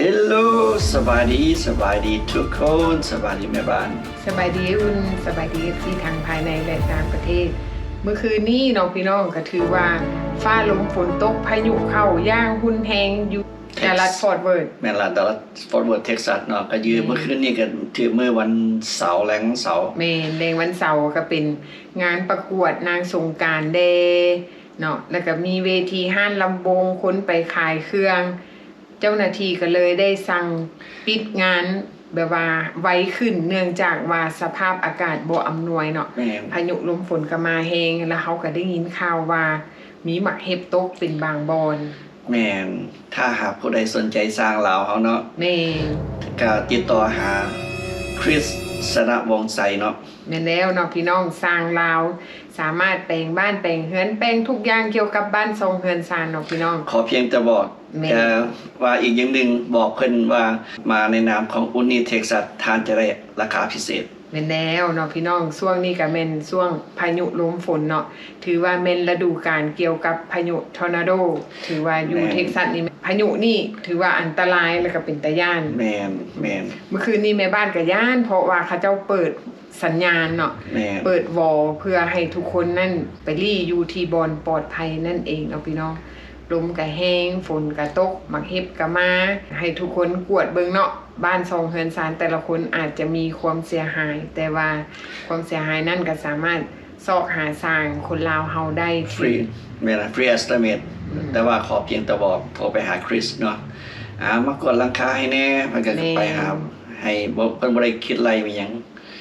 Hello ສະບາຍດີ ສະບາຍດີທຸກຄົນ ສະບາຍດີແມ່ບ້ານ ສະບາຍດີອ້າຍອຸ່ນ ສະບາຍດີເອັຟຊີທັງພາຍໃນ ແລະ ຕ່າງປະເທດ. ມື້ຄືນນີ້ເນາະພີ່ນ້ອງ ກໍຖືວ່າຟ້າລົມຝົນຕົກ ພາຍຸເຂົ້າຢ່າງຮຸນແຮງຢູ່ Tex- ດາລັດຟອດເວີດ ແມ່ນລະ ດາລັດຟອດເວີດ ເທັກຊັສເນາະ ກໍຢູ່ ແມ່ນ ມື້ຄືນນີ້ກໍຖືມື້ວັນເສົາ ແລງວັນເສົາ ແມ່ນ ແລງວັນເສົາກໍເປັນງານປະກວດນາງສົງການແດ່ເນາະ ແລ້ວກໍມີເວທີຮ້ານລຳວົງ ຄົນໄປຂາຍເຄື່ອງ ເຈົ້າໜ້າທີ່ກໍເລີຍໄດ້ສັ່ງປິດງານແບບວ່າໄວຂຶ້ນ ເນື່ອງຈາກວ່າສະພາບອາກາດບໍ່ອຳນວຍເນາະ ແມ່ນ ພາຍຸລົມຝົນກໍມາແຮງ ແລ້ວເຮົາກໍໄດ້ຍິນຂ່າວວ່າມີໝາກເຫັບຕົກເປັນບາງບ່ອນ. ແມ່ນ ຖ້າຫາກຜູ້ໃດສົນໃຈຊ່າງລາວເຮົາເນາະ ແມ່ນ ກໍຕິດຕໍ່ຫາ Chris ສະນະວົງໄຊເນາະ. ແມ່ນແລ້ວເນາະພີ່ນ້ອງ ຊ່າງລາວສາມາດແປງບ້ານແປງເຮືອນ ແປງທຸກຢ່າງກ່ຽວກັບບ້ານຊ່ອງເຮືອນຊານເນາະພີ່ນ້ອງ ຂໍພຽງແຕ່ບອກ ແມ່ນ ແຕ່ວ່າອີກຢ່າງໜຶ່ງ ບອກເພິ່ນວ່າມາໃນນາມຂອງອຸ່ນນີເທັກຊັສ ທ່ານຈະໄດ້ລາຄາພິເສດ. ແມ່ນແລ້ວເນາະພີ່ນ້ອງ ຊ່ວງນີ້ກໍແມ່ນຊ່ວງພາຍຸລົມຝົນເນາະ ຖືວ່າແມ່ນລະດູການກ່ຽວກັບພາຍຸທໍນາໂດ ຖືວ່າຢູ່ ແມ່ນ ເທັກຊັສນີ້ ພາຍຸນີ້ຖືວ່າອັນຕະລາຍ ແລ້ວກໍເປັນຕາຢ້ານ. ແມ່ນ ແມ່ນ ມື້ຄືນນີ້ແມ່ບ້ານກໍຢ້ານ ເພາະວ່າເຂົາເຈົ້າເປີດ ສັນຍານເນາະ ແມ່ນ ເປີດວໍເພື່ອໃຫ້ທຸກຄົນນັ້ນໄປຫຼີ້ຢູ່ທີ່ບ່ອນປອດໄພນັ້ນເອງເນາະພີ່ນ້ອງ. ລົມກະແຮງ ຝົນກະຕົກ ໝາກເຫັບກະມາ ໃຫ້ທຸກຄົນກວດເບິ່ງເນາະ ບ້ານຊ່ອງເຮືອນຊານແຕ່ລະຄົນອາດຈະມີຄວາມເສຍຫາຍ ແຕ່ວ່າຄວາມເສຍຫາຍນັ້ນກະສາມາດຊອກຫາຊ່າງຄົນລາວເຮົາໄດ້ ຟຣີ ແມ່ນລະ ຟຣີເອສຕິເມດ ອືມ ແຕ່ວ່າຂໍພຽງແຕ່ບອກໂທໄປຫາ Chris ເນາະ ອ່າ ມາກວດຫຼັງຄາໃຫ້ແດ່ ເພິ່ນກະ ແມ່ນ ໄປຫາໃຫ້ ບໍ່ ເພິ່ນບໍ່ໄດ້ຄິດໄລ່ອີ່ຫຍັງ.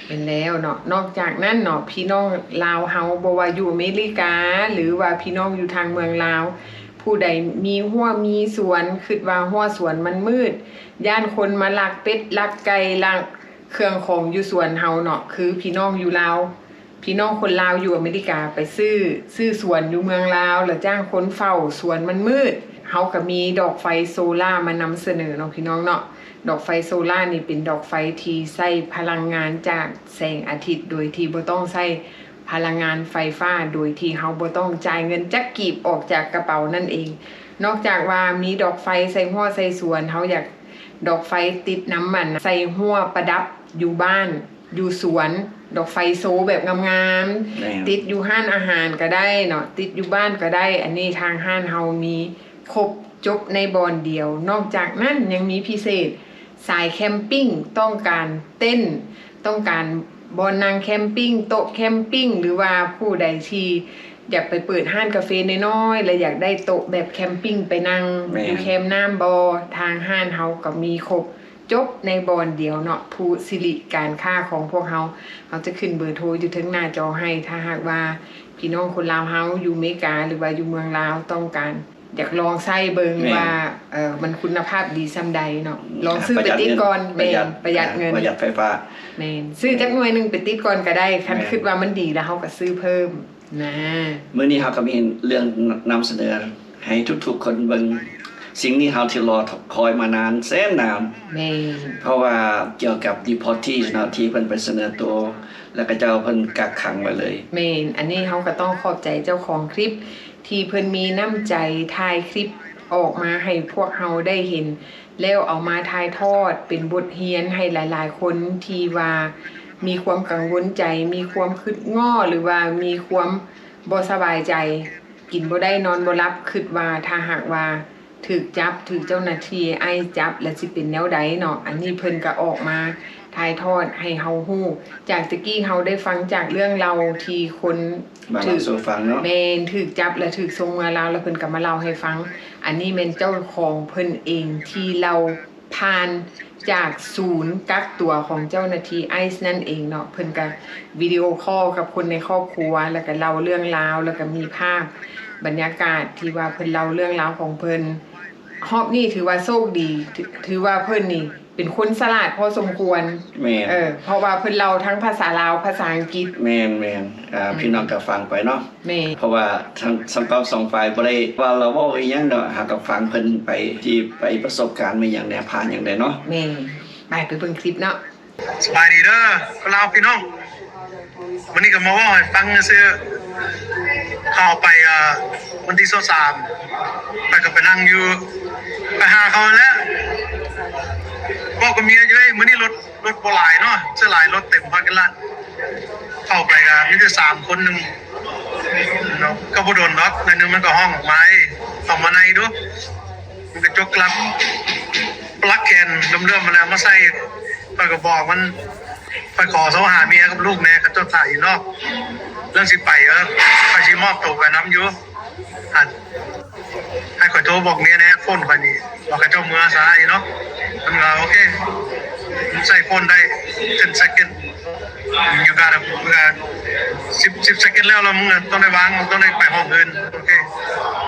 ແມ່ນແລ້ວເນາະ ນອກຈາກນັ້ນເນາະ ພີ່ນ້ອງລາວເຮົາ ບໍ່ວ່າຢູ່ອາເມລິກາ ຫຼືວ່າພີ່ນ້ອງຢູ່ທາງເມືອງລາວ ຜູ້ໃດມີຮົ້ວມີສວນ ຄິດວ່າຮົ້ວສວນມັນມືດ ຢ້ານຄົນມາລັກເປັດລັກໄກ່ ລັກເຄື່ອງຂອງຢູ່ສວນເຮົາເນາະ ຄືພີ່ນ້ອງຢູ່ລາວ ພີ່ນ້ອງຄົນລາວຢູ່ອາເມລິກາໄປຊື້ ຊື້ສວນຢູ່ເມືອງລາວ ແລ້ວຈ້າງຄົນເຝົ້າສວນມັນມືດ ເຮົາກໍມີດອກໄຟໂຊລາມານຳສະເໜີເນາະ ພີ່ນ້ອງເນາະ. ດອກໄຟໂຊລານີ້ເປັນດອກໄຟທີ່ໃຊ້ພະລັງງານຈາກແສງອາທິດ ໂດຍທີ່ບໍ່ຕ້ອງໃຊ້ພະລັງງານໄຟຟ້າ ໂດຍທີ່ເຮົາບໍ່ຕ້ອງຈ່າຍເງິນຈັກກີບອອກຈາກກະເປົານັ້ນເອງ. ນອກຈາກວ່າມີດອກໄຟໃສ່ຮົ້ວໃສ່ສວນ ເຮົາຢາກດອກໄຟຕິດນຳ ອັນ ໃສ່ຮົ້ວປະດັບຢູ່ບ້ານ ຢູ່ສວນ ດອກໄຟໂຊແບບງາມໆ ແມ່ນ ຕິດຢູ່ຮ້ານອາຫານກໍໄດ້ເນາະ ຕິດຢູ່ບ້ານກໍໄດ້ ອັນນີ້ທາງຮ້ານເຮົາມີຄົບຈົບໃນບ່ອນດຽວ. ນອກຈາກນັ້ນຍັງມີພິເສດ ສາຍແຄມປິງ ຕ້ອງການເຕັນ ຕ້ອງການບ່ອນນັ່ງແຄມປິງ ໂຕະແຄມປິງ ຫຼືວ່າຜູ້ໃດທີ່ຢາກໄປເປີດຮ້ານກາເຟນ້ອຍໆ ແລະ ຢາກໄດ້ໂຕະແບບແຄມປິງໄປນັ່ງ ແມ່ນ ຢູ່ແຄມນ້ຳບໍ ທາງຮ້ານເຮົາກໍມີຄົບ ຈົບໃນບ່ອນດຽວເນາະ ພູສິລິການຄ້າຂອງພວກເຮົາ ເຮົາຈະຂຶ້ນເບີໂທຢູ່ເທິງໜ້າຈໍໃຫ້ ຖ້າຫາກວ່າພີ່ນ້ອງຄົນລາວເຮົາຢູ່ເມກາ ຫຼືວ່າຢູ່ເມືອງລາວ ຕ້ອງການຢາກລອງໃຊ້ເບິ່ງ ແມ່ນ ວ່າ ເອີ ມັນຄຸນນະພາບດີສ່ຳໃດເນາະ ລອງຊື້ໄປຕິດກ່ອນ ປະຢັດເງິນ ແມ່ນ ປະຢັດເງິນ ປະຢັດໄຟຟ້າ ແມ່ນ ຊື້ຈັກໜ່ວຍໜຶ່ງໄປຕິດກ່ອນກໍໄດ້ ຄັນ ແມ່ນ ຄິດວ່າມັນດີແລ້ວເຮົາກໍຊື້ເພີ່ມ. ນະ ມື້ນີ້ເຮົາກໍມີເລື່ອງນຳສະເໜີໃຫ້ທຸກໆຄົນເບິ່ງ ສິ່ງນີ້ເຮົາທີ່ລໍຄອຍມານານແສນນານ ແມ່ນ ເພາະວ່າກ່ຽວກັບ deportees ເນາະ ທີ່ເພິ່ນໄປສະເໜີໂຕ ແລ້ວຂະເຈົ້າເພິ່ນກັກຂັງໄວ້ເລີຍ ແມ່ນ ອັນນີ້ເຮົາກໍຕ້ອງຂອບໃຈເຈົ້າຂອງຄລິບ ທີ່ເພິ່ນມີນ້ຳໃຈຖ່າຍຄລິບອອກມາໃຫ້ພວກເຮົາໄດ້ເຫັນ ແລ້ວເອົາມາຖ່າຍທອດເປັນບົດຮຽນໃຫ້ຫຼາຍໆຄົນທີ່ວ່າມີຄວາມກັງວົນໃຈ ມີຄວາມຄິດງໍ້ ຫຼືວ່າມີຄວາມບໍ່ສະບາຍໃຈ ກິນບໍ່ໄດ້ນອນບໍ່ຫຼັບ ຄິດວ່າຖ້າຫາກວ່າຖືກຈັບ ຖືກເຈົ້າໜ້າທີ່ໄອສ໌ຈັບ ແລ້ວຊິເປັນແນວໃດເນາະ ອັນນີ້ເພິ່ນກໍອອກມາຖ່າຍທອດໃຫ້ເຮົາຮູ້ ຈາກແຕ່ກີ້ເຮົາໄດ້ຟັງຈາກເລື່ອງເລົ່າທີ່ຄົນ ມາເລົ່າສູ່ຟັງເນາະ ແມ່ນ ຖືກຈັບ ແລະ ຖືກສົ່ງເມືອລາວ ແລ້ວເພິ່ນກໍມາເລົ່າໃຫ້ຟັງ ອັນນີ້ແມ່ນເຈົ້າຂອງເພິ່ນເອງທີ່ເລົ່າຜ່ານຈາກສູນກັກຕົວຂອງເຈົ້າໜ້າທີ່ໄອສ໌ນັ້ນເອງເນາະ ເພິ່ນກໍວິດີໂອຄໍກັບຄົນໃນຄອບຄົວ ແລ້ວກໍເລົ່າເລື່ອງລາວ ແລ້ວກໍມີພາບບັນຍາກາດທີ່ວ່າເພິ່ນເລົ່າເລື່ອງລາວຂອງເພິ່ນ ຮອບນີ້ຖືວ່າໂຊກດີ ຖື ຖືວ່າເພິ່ນນີ້ ເປັນຄົນສະຫຼາດພໍສົມຄວນ ແມ່ນ ເອີ ເພາະວ່າເພິ່ນເລົ່າທັງພາສາລາວ ພາສາອັງກິດ ແມ່ນໆ ອ່າ ອືມ ພີ່ນ້ອງກໍຟັງໄປເນາະ ແມ່ນ ເພາະວ່າທັງສອງກອງສອງຝ່າຍບໍ່ໄດ້ວ່າລາວເວົ້າອີ່ຫຍັງດອກ ເຮົາກໍຟັງເພິ່ນໄປ ທີ່ໄປປະສົບການມາຫຍັງແດ່ ຜ່ານຫຍັງແດ່ເນາະ ແມ່ນ ໄປ ໄປເບິ່ງຄລິບເນາະ ສະບາຍດີເດີ ຄົນລາວພີ່ນ້ອງ ມື້ນີ້ກໍມາເວົ້າໃຫ້ຟັງຊື່ໆ ເຂົາໄປ ເອີ ວັນທີຊາວສາມ ຂ້ອຍກໍໄປນັ່ງຢູ່ ໄປຫາເຂົາຫັ້ນແຫຼະ ລົດບໍ່ຫຼາຍເນາະ ສ່ວນຫຼາຍລົດເຕັມພາກກິລາດ ເຂົ້າໄປກໍມີແຕ່ສາມຄົນໜຶ່ງເນາະ ກໍບໍ່ດົນດອກ ໜ້ອຍໜຶ່ງມັນກໍຮ້ອງອອກມາ ເອີ ເຂົ້າມາໃນດູ ມັນກໍຈົກຫຼັກ ລັກແຂນເຫຼື້ອມໆມາແລ້ວ ມາໃສ່ ຂ້ອຍກໍບອກມັນ ຂ້ອຍຂໍໂທຫາເມຍກັບລູກແດ່ ເຂົາເຈົ້າຖ້າຢູ່ນອກ ເລື່ອງຊິໄປ ເອີ ຂ້ອຍຊິມອບໂຕໄປນຳຢູ່ ອັນ ໃຫ້ຂ້ອຍໂທບອກເມຍແດ່ ໂຟນຂ້ອຍນີ້ ວ່າເຂົາເຈົ້າເມືອຊ້າຢູ່ເນາະ ເພິ່ນວ່າ ໂອເຄ ໃຊ້ໂຟນໄດ້ ten second you gotta ເວລາ ten ten second ແລ້ວ ແລ້ວມຶງຕ້ອງໄດ້ວາງ ຕ້ອງໄດ້ໄປຫ້ອງອື່ນ ໂອເຄ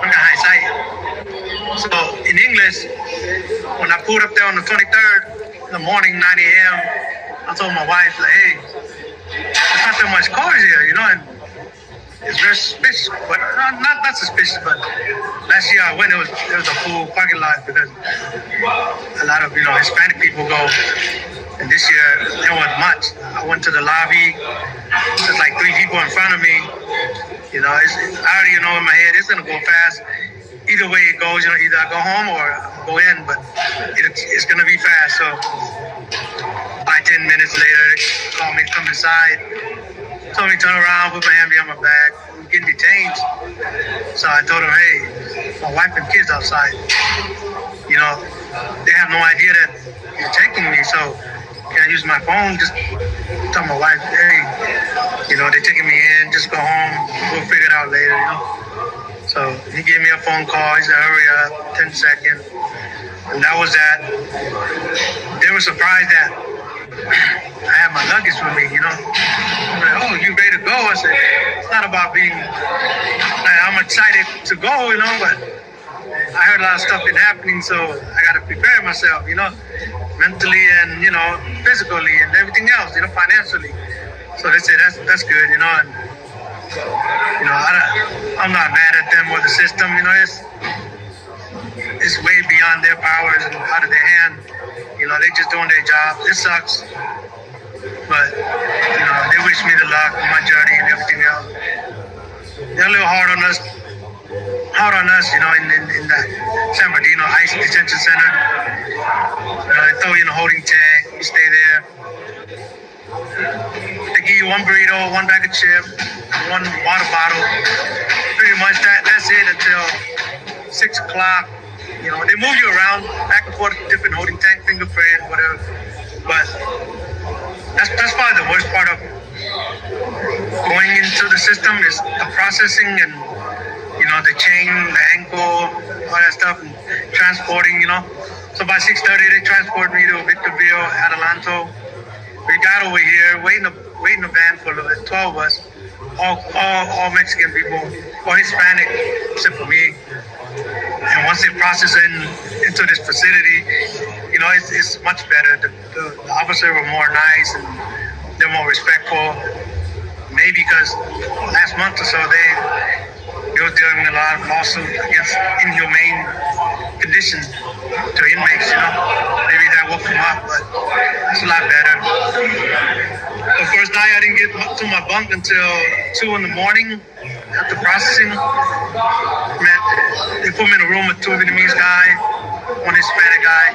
ມັນກໍໃຫ້ໃຊ້ so in English when I pulled up there on the twenty-third in the morning nine a.m. I told my wife like, hey, it's not that much cars here, you know, and it's very suspicious, but not, not, not suspicious, but last year I went, it was, it was a full parking lot because a lot of, you know, Hispanic people go, and this year there wasn't much. I went to the lobby, there's like three people in front of me, you know, it's, I already know in my head it's gonna go fast. Either way it goes, you know, either I go home or go in, but it, it's gonna be fast. So by ten minutes later, they call me, come inside, told me turn around, put my hand behind my back, I'm getting detained. So I told him, hey, my wife and kids outside, you know, they have no idea that you're taking me, so can I use my phone? Just tell my wife, hey, you know, they're taking me in, just go home, we'll figure it out later, you know. So he gave me a phone call. He said, hurry up, ten seconds. And that was that. They were surprised that I had my luggage with me, you know. I'm like, oh, you ready to go? I said, it's not about being, like, I'm excited to go, you know, but I heard a lot of stuff been happening, so I got to prepare myself, you know, mentally and, you know, physically and everything else, you know, financially. So they said, that's, that's good, you know, and you know, I don't, I'm not mad at them or the system. You know, it's it's way beyond their powers and out of their hand. You know, they just doing their job. It sucks, but you know, they wish me the luck on my journey and everything else. They're a little hard on us, hard on us. You know, in in, in that San Bernardino ICE detention center. You know, they throw you in a holding tank. You stay there. They give you one burrito, one bag of chip, one water bottle. Pretty much that, that's it until six o'clock. You know, they move you around back and forth, different holding tank, fingerprint, whatever. But that's, that's probably the worst part of going into the system is the processing and, you know, the chain, the ankle, all that stuff, and transporting, you know. So by six thirty, they transport me to Victorville, Adelanto. We got over here, waiting the, waiting the van for a little bit, twelve of us, all, all, all Mexican people, all Hispanic, except for me. And once they process in into this facility, you know, it's, it's much better. The, the, the officer were more nice and they're more respectful. Maybe because last month or so they They was dealing with a lot of lawsuits against inhumane conditions to inmates, you know. Maybe that woke them up, but it's a lot better. The first night I didn't get to my bunk until two in the morning after processing. Man, they put me in a room with two Vietnamese guy, one Hispanic guy.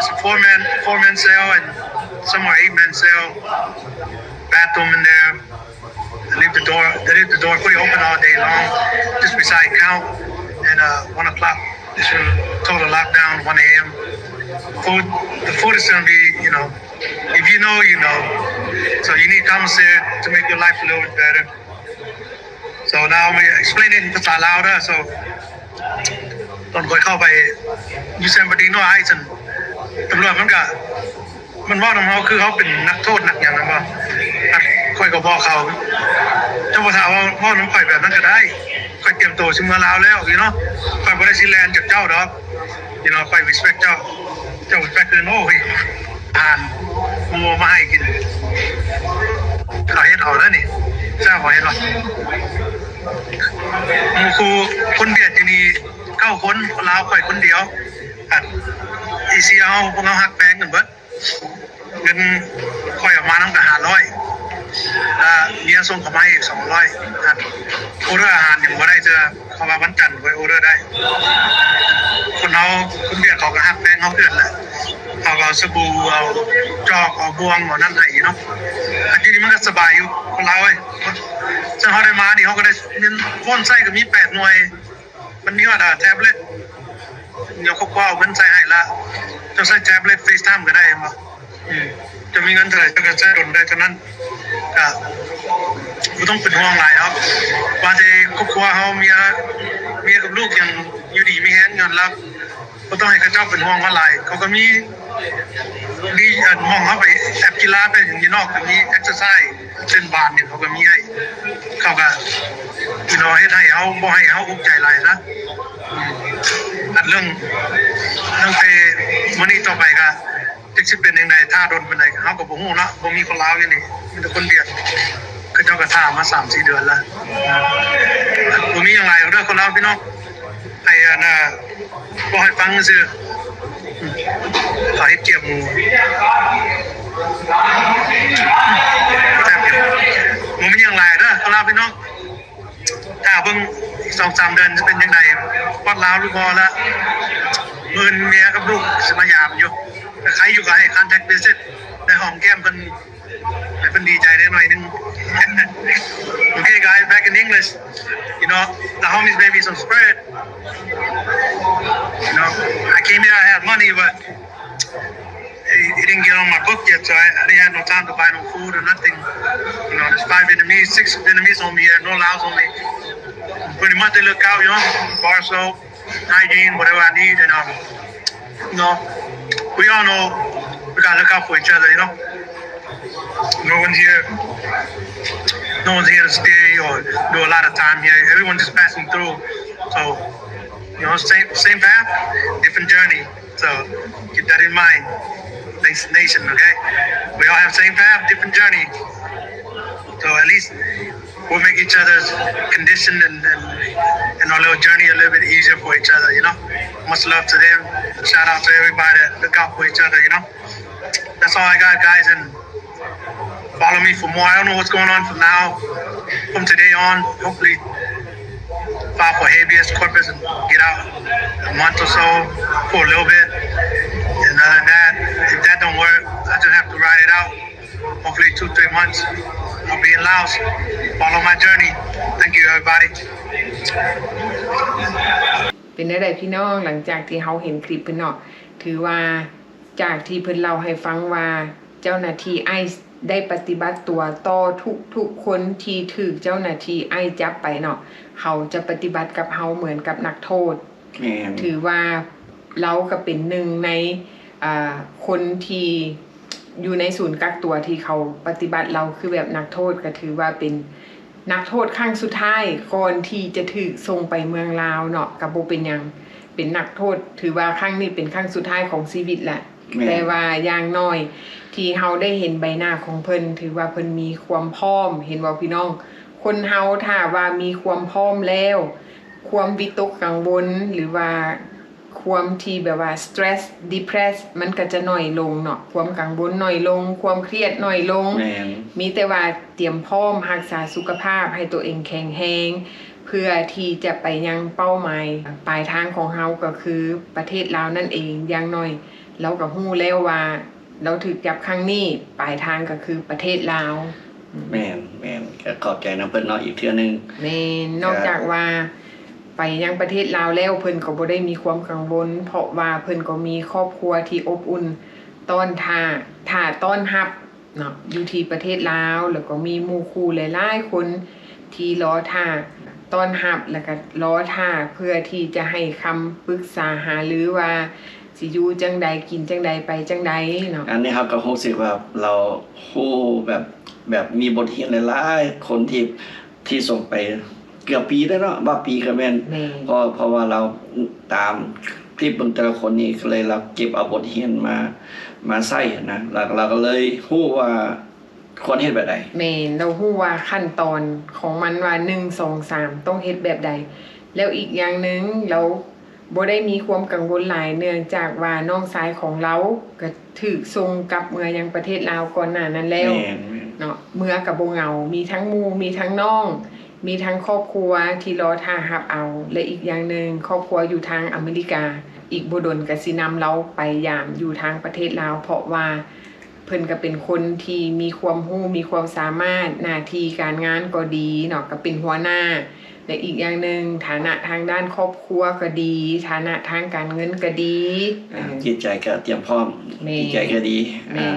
It's a four man, four man cell and some are eight man cell. Bathroom in there. They leave the door. They leave the door pretty open all day long, just beside count. And uh, one o'clock, this room total lockdown. One a.m. Food. The food is gonna be, you know, if you know, you know. So you need commissary to make your life a little bit better. So now I'm gonna explain it in ภາษาลาวเด้อ so ตอนก่อนเข้าไปอยู่แซนฟรานซิสโกไอซ์ ตำรวจมันก็ มันเว้านำเฮาคือเฮาเป็นนักโทษนักหยังแม่นบ่ ข้อยก็บอกเขา เจ้าบ่ถามว่าเว้านำข้อยแบบนั้นก็ได้ ข้อยเตรียมตัวสิเมือลาวแล้ว you know ข้อยบ่ได้สิแล่นจากเจ้าดอก you know ข้อย respect เจ้า เจ้า respect คืน โอ้ย อาหารหมู่มาให้กิน เขาเฮ็ดเอาเด้อนี่ เจ้าเขาเฮ็ดบ่ หมู่คู่คนเวียดอยู่นี่เก้าคน คนลาวข้อยคนเดียว อันเอเชียเฮา พวกเฮาฮักแพงกันเบิด เงินข้อยออกมานำก็ห้าร้อย อ่า เมียส่งเข้ามาอีกสองร้อย อันออเดอร์อาหารยังบ่ได้เทื่อ เพราะว่าวันจันทร์ค่อยออเดอร์ได้ คนเฮา คนเวียดเขาก็ฮักแพงเฮาคือกันแหละ เขาก็ ສະບູ ເອົາຈອກ ເອົາບ່ວງ ເອົານັ້ນໃຫ້ເນາະ. ອັນນີ້ມັນກໍສະບາຍຢູ່ ຄົນລາວເອີຍ. ເຊິ່ງເຮົາໄດ້ມານີ້ ເຮົາກໍໄດ້ເງິນໂຟນໃຊ້ກໍມີແປດໜ່ວຍ. ມັນມີຮອດ ເອີ ແທັບເລັດ ດຽວຄອບຄົວເອົາເງິນໃສ່ໃຫ້ລະ ເຈົ້າໃຊ້ແທັບເລັດ FaceTime ກໍໄດ້ ເຫັນບໍ່? ອືມ ເຈົ້າມີເງິນເທົ່າໃດ ເຈົ້າກໍໃຊ້ດົນໄດ້ເທົ່ານັ້ນ ກໍບໍ່ຕ້ອງເປັນຫ່ວງຫຼາຍດອກ. ວ່າແຕ່ຄອບຄົວເຮົາ ເມຍ ເມຍກັບລູກຍັງຢູ່ດີມີແຮງ ຍ້ອນລາວ ບໍ່ຕ້ອງໃຫ້ເຂົາເຈົ້າເປັນຫ່ວງເຮົາຫຼາຍ. ເຂົາກໍມີດີ ອັນ ໝ່ອງເຮົາໄປແອັບກິລາ ໄປຫຍັງຢູ່ນອກ ກໍມີ exercise ເຊັ່ນບານນີ້ ເຂົາກໍມີໃຫ້. ເຂົາກໍ you know ເຮັດໃຫ້ເຮົາ ບໍ່ໃຫ້ເຮົາອຸກໃຈຫຼາຍນະ. ອືມ ອັນເລື່ອງ ຕັ້ງແຕ່ມື້ນີ້ຕໍ່ໄປກໍ ຈັກຊິເປັນຈັ່ງໃດ ຖ້າດົນປານໃດ ເຮົາກໍບໍ່ຮູ້ເນາະ. ບໍ່ມີຄົນລາວຢູ່ນີ້ ມີແຕ່ຄົນຫວຽດ ເຂົາເຈົ້າກໍຖ້າມາສາມສີ່ເດືອນລະ. ອືມ ບໍ່ມີຫຍັງຫຼາຍດອກເດີ ຄົນລາວ ພີ່ນ້ອງ. ໃຫ້ ອັນ ເວົ້າໃຫ້ຟັງຊື່ ອືມ ເຂົາເຮັດກຽບໝູ ແຊບຢູ່. ບໍ່ມີຫຍັງຫຼາຍເດີ ຄົນລາວ ພີ່ນ້ອງ. ຖ້າເບິ່ງອີກສອງສາມເດືອນຈະເປັນຈັ່ງໃດ ຮອດລາວຫຼືບໍ່ລະ. ມື້ອື່ນເມຍກັບລູກຊິມາຢາມຢູ່. ຖ້າໃຄຢູ່ກໍໃຫ້ contact visit ໄດ້ຫອມແກ້ມເພິ່ນ ໃຫ້ເພິ່ນດີໃຈໄດ້ໜ້ອຍໜຶ່ງ. Okay, guys, back in English. You know, the homies made me some spread. You know, I came here, I had money, but it, it didn't get on my book yet, so I, I didn't have no time to buy no food or nothing. You know, there's five Vietnamese, six Vietnamese on me here, no Laos on me. Pretty much they look out, you know, bar soap, hygiene, whatever I need, and, um, you know, we all know we gotta look out for each other, you know. No one's here, no one's here to stay or do a lot of time here. Everyone's just passing through. So, you know, same, same path, different journey. So, keep that in mind. Thanks, nation, okay? We all have same path, different journey. So at least we'll make each other's condition and, and, and our little journey a little bit easier for each other, you know? Much love to them. Shout out to everybody that look out for each other, you know? That's all I got, guys, and follow me for more. I don't know what's going on from now, from today on. Hopefully, file for habeas corpus and get out a month or so for a little bit. And other than that, if that don't work, I just have to ride it out. Hopefully two, three months, I'll be in Laos. Follow my journey. Thank you, everybody. ເປັນແນວໃດພີ່ນ້ອງ ຫຼັງຈາກທີ່ເຮົາເຫັນຄລິບເພິ່ນເນາະ ຖືວ່າຈາກທີ່ເພິ່ນເລົ່າໃຫ້ຟັງວ່າ ເຈົ້າໜ້າທີ່ໄອສ໌ໄດ້ປະຕິບັດຕົວຕໍ່ທຸກໆຄົນທີ່ຖືກເຈົ້າໜ້າທີ່ໄອສ໌ຈັບໄປເນາະ ເຂົາຈະປະຕິບັດກັບເຮົາເໝືອນກັບນັກໂທດ. ແມ່ນ. ຖືວ່າລາວກໍເປັນໜຶ່ງໃນ ອ່າ ຄົນທີ່ຢູ່ໃນສູນກັກຕົວທີ່ເຂົາປະຕິບັດລາວຄືແບບນັກໂທດ ກໍຖືວ່າເປັນນັກໂທດຄັ້ງສຸດທ້າຍກ່ອນທີ່ຈະຖືກສົ່ງໄປເມືອງລາວເນາະ ກໍບໍ່ເປັນຫຍັງ ເປັນນັກໂທດ ຖືວ່າຄັ້ງນີ້ເປັນຄັ້ງສຸດທ້າຍຂອງຊີວິດແຫຼະ. ແມ່ນ. ແຕ່ວ່າຢ່າງໜ້ອຍທີ່ເຮົາໄດ້ເຫັນໃບໜ້າຂອງເພິ່ນ ຖືວ່າເພິ່ນມີຄວາມພ້ອມ ເຫັນບໍ່ພີ່ນ້ອງ? ຄົນເຮົາຖ້າວ່າມີຄວາມພ້ອມແລ້ວ ຄວາມວິຕົກກັງວົນ ຫຼືວ່າຄວາມທີ່ແບບວ່າ stress depress ມັນກໍຈະໜ້ອຍລົງເນາະ ຄວາມກັງວົນໜ້ອຍລົງ ຄວາມຄຽດໜ້ອຍລົງ. ແມ່ນ. ມີແຕ່ວ່າຕຽມພ້ອມຮັກສາສຸຂະພາບໃຫ້ຕົວເອງແຂງແຮງ ເພື່ອທີ່ຈະໄປຍັງເປົ້າໝາຍປາຍທາງຂອງເຮົາ ກໍຄືປະເທດລາວນັ້ນເອງ. ຢ່າງໜ້ອຍລາວກໍຮູ້ແລ້ວວ່າ ລາວຖືກຈັບຄັ້ງນີ້ ປາຍທາງກໍຄືປະເທດລາວ. ແມ່ນ ແມ່ນ ກໍຂອບໃຈນຳເພິ່ນເນາະ ອີກເທື່ອໜຶ່ງ. ແມ່ນ ກໍ ນອກຈາກວ່າໄປຍັງປະເທດລາວແລ້ວ ເພິ່ນກໍບໍ່ໄດ້ມີຄວາມກັງວົນ ເພາະວ່າເພິ່ນກໍມີຄອບຄົວທີ່ອົບອຸ່ນຕ້ອນຖ້າ ຖ້າຕ້ອນຮັບເນາະ ຢູ່ທີ່ປະເທດລາວ ແລ້ວກໍມີໝູ່ຄູ່ຫຼາຍໆຄົນທີ່ລໍຖ້າຕ້ອນຮັບ ແລ້ວກໍລໍຖ້າເພື່ອທີ່ຈະໃຫ້ຄຳປຶກສາຫາລືວ່າ ຊິຢູ່ຈັ່ງໃດ ກິນຈັ່ງໃດ ໄປຈັ່ງໃດເນາະ. ອັນນີ້ເຮົາກໍຮູ້ສຶກວ່າລາວຮູ້ແບບ ແບບມີບົດຮຽນຫຼາຍໆຄົນທີ່ ທີ່ສົ່ງໄປເກືອບປີແລ້ວເນາະ ວ່າປີກໍແມ່ນ. ແມ່ນ. ເພາະ ເພາະວ່າລາວຕາມຄລິບເບິ່ງແຕ່ລະຄົນນີ້ ກໍເລີຍລາວເກັບເອົາບົດຮຽນມາ ມາໃຊ້ນະ ລາວ ລາວກໍເລີຍຮູ້ວ່າ ຄວນເຮັດແບບໃດ? ແມ່ນ ລາວຮູ້ວ່າຂັ້ນຕອນຂອງມັນວ່າ ໜຶ່ງ ສອງ ສາມ ຕ້ອງເຮັດແບບໃດ. ແລ້ວອີກຢ່າງໜຶ່ງ ລາວບໍ່ໄດ້ມີຄວາມກັງວົນຫຼາຍ ເນື່ອງຈາກວ່ານ້ອງຊາຍຂອງລາວກໍຖືກສົ່ງກັບເມືອຍັງປະເທດລາວກ່ອນໜ້ານັ້ນແລ້ວ. ແມ່ນ ແມ່ນ. ເນາະ ເມືອກໍບໍ່ເຫງົາ ມີທັງໝູ່ ມີທັງນ້ອງ ມີທັງຄອບຄົວທີ່ລໍຖ້າຮັບເອົາ ແລະ ອີກຢ່າງໜຶ່ງ ຄອບຄົວຢູ່ທາງອາເມລິກາ ອີກບໍ່ດົນກໍຊິນຳລາວໄປຢາມຢູ່ທາງປະເທດລາວ ເພາະວ່າເພິ່ນກໍເປັນຄົນທີ່ມີຄວາມຮູ້ ມີຄວາມສາມາດ ໜ້າທີ່ການງານກໍດີເນາະ ກໍເປັນຫົວໜ້າ ແລະ ອີກຢ່າງໜຶ່ງ ຖານະທາງດ້ານຄອບຄົວກໍດີ ຖານະທາງການເງິນກໍດີ ອາ ເອີ ຈິດໃຈກໍຕຽມພ້ອມ ແມ່ນ ຈິດໃຈກໍດີ ແມ່ນ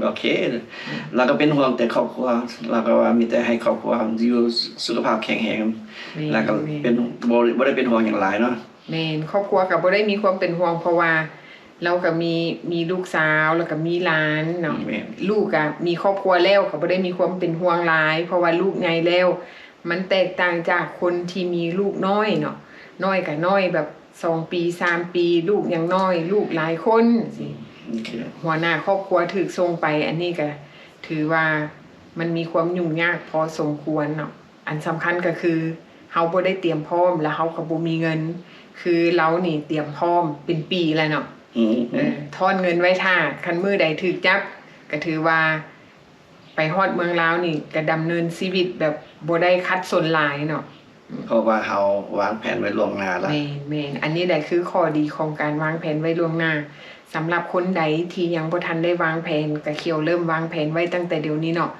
ອາ ໂອເຄ ອືມ ລາວກໍເປັນຫ່ວງແຕ່ຄອບຄົວ ລາວກໍວ່າມີແຕ່ໃຫ້ຄອບຄົວຢູ່ສຸຂະພາບແຂງແຮງ ແມ່ນ ລາວກໍ ແມ່ນ ເປັນ ບໍ່ ບໍ່ໄດ້ເປັນຫ່ວງຫຍັງຫຼາຍເນາະ ແມ່ນ ຄອບຄົວກໍບໍ່ໄດ້ມີຄວາມເປັນຫ່ວງ ເພາະວ່າລາວກໍມີ ມີລູກສາວ ແລ້ວກໍມີຫຼານເນາະ ແມ່ນ ລູກກໍມີຄອບຄົວແລ້ວ ກໍບໍ່ໄດ້ມີຄວາມເປັນຫ່ວງຫຼາຍ ເພາະວ່າລູກໃຫຍ່ແລ້ວ ມັນແຕກຕ່າງຈາກຄົນທີ່ມີລູກນ້ອຍເນາະ ນ້ອຍກໍນ້ອຍແບບສອງປີ ສາມປີ ລູກຍັງນ້ອຍ ລູກຫຼາຍຄົນ ອືມ ໂອເຄ ຫົວໜ້າຄອບຄົວຖືກສົ່ງໄປ ອັນນີ້ກໍຖືວ່າມັນມີຄວາມຫຍຸ້ງຍາກພໍສົມຄວນເນາະ ອັນສຳຄັນກໍຄືເຮົາບໍ່ໄດ້ຕຽມພ້ອມ ແລ້ວເຮົາກໍບໍ່ມີເງິນ ຄືລາວນີ້ຕຽມພ້ອມເປັນປີແລ້ວເນາະ ອືມ ເອີ ທ້ອນເງິນໄວ້ຖ້າ ຄັນມື້ໃດຖືກຈັບ ກໍຖືວ່າ ໄປຮອດເມືອງລາວນີ້ກໍດຳເນີນຊີວິດແບບບໍ່ໄດ້ຂັດສົນຫຼາຍເນາະ ເພາະວ່າເຮົາວາງແຜນໄວ້ລ່ວງໜ້າລະ ແມ່ນໆ ອັນນີ້ແຫຼະຄືຂໍ້ດີຂອງການວາງແຜນໄວ້ລ່ວງໜ້າ ສຳລັບຄົນໃດທີ່ຍັງບໍ່ທັນໄດ້ວາງແຜນ ກໍຂຽວເລີ່ມວາງແຜນໄວ້ຕັ້ງແຕ່ດຽວນີ້ເນາະ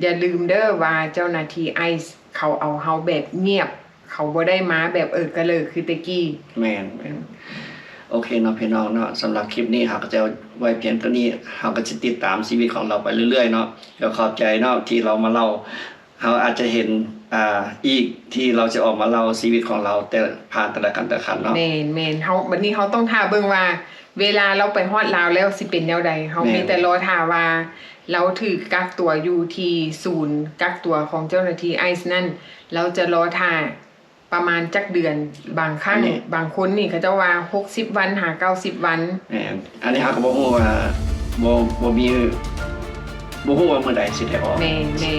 ຢ່າລືມເດີວ່າເຈົ້າໜ້າທີ່ໄອສ໌ ເຂົາເອົາເຮົາແບບງຽບ ເຂົາບໍ່ໄດ້ມາແບບເອີກະເລີຄືແຕ່ກີ້ ແມ່ນໆ ໂອເຄເນາະພີ່ນ້ອງເນາະ ສຳລັບຄລິບນີ້ເຮົາກໍຈະໄວ້ພຽງເທົ່ານີ້ ເຮົາກໍຈະຕິດຕາມຊີວິດຂອງລາວໄປເລື້ອຍໆເນາະ ກໍຂອບໃຈເນາະທີ່ລາວມາເລົ່າ ເຮົາອາດຈະເຫັນ ອ່າ ອີກທີ່ລາວຈະອອກມາເລົ່າຊີວິດຂອງລາວ ແຕ່ ຜ່ານແຕ່ລະຂັ້ນແຕ່ລະຂັ້ນເນາະ ແມ່ນໆ ເຮົາ ບັດນີ້ເຮົາຕ້ອງຖ້າເບິ່ງວ່າ ເວລາລາວໄປຮອດລາວແລ້ວຊິເປັນແນວໃດ ເຮົາ ແມ່ນ ມີແຕ່ລໍຖ້າວ່າລາວຖືກກັກຕົວຢູ່ທີ່ສູນກັກຕົວຂອງເຈົ້າໜ້າທີ່ໄອສ໌ນັ້ນ ລາວຈະລໍຖ້າປະມານຈັກເດືອນ ບາງຄັ້ງ ອັນນີ້ ບາງຄົນນີ້ເຂົາເຈົ້າວ່າຫົກສິບວັນຫາເກົ້າສິບວັນ ແມ່ນ ອັນນີ້ເຮົາກໍບໍ່ຮູ້ວ່າ ບໍ່ ບໍ່ມີ ບໍ່ຮູ້ວ່າມື້ໃດຊິໄດ້ອອກ ແມ່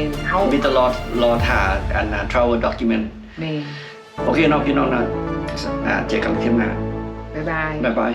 ນໆ ເຮົາມີແຕ່ລໍ ລໍຖ້າອັນ travel document ແມ່ນ ໂອເຄເນາະ ພີ່ນ້ອງເນາະ ອ່າ ເຈີກັນຄລິບໜ້າ ບາຍບາຍ ບາຍບາຍ.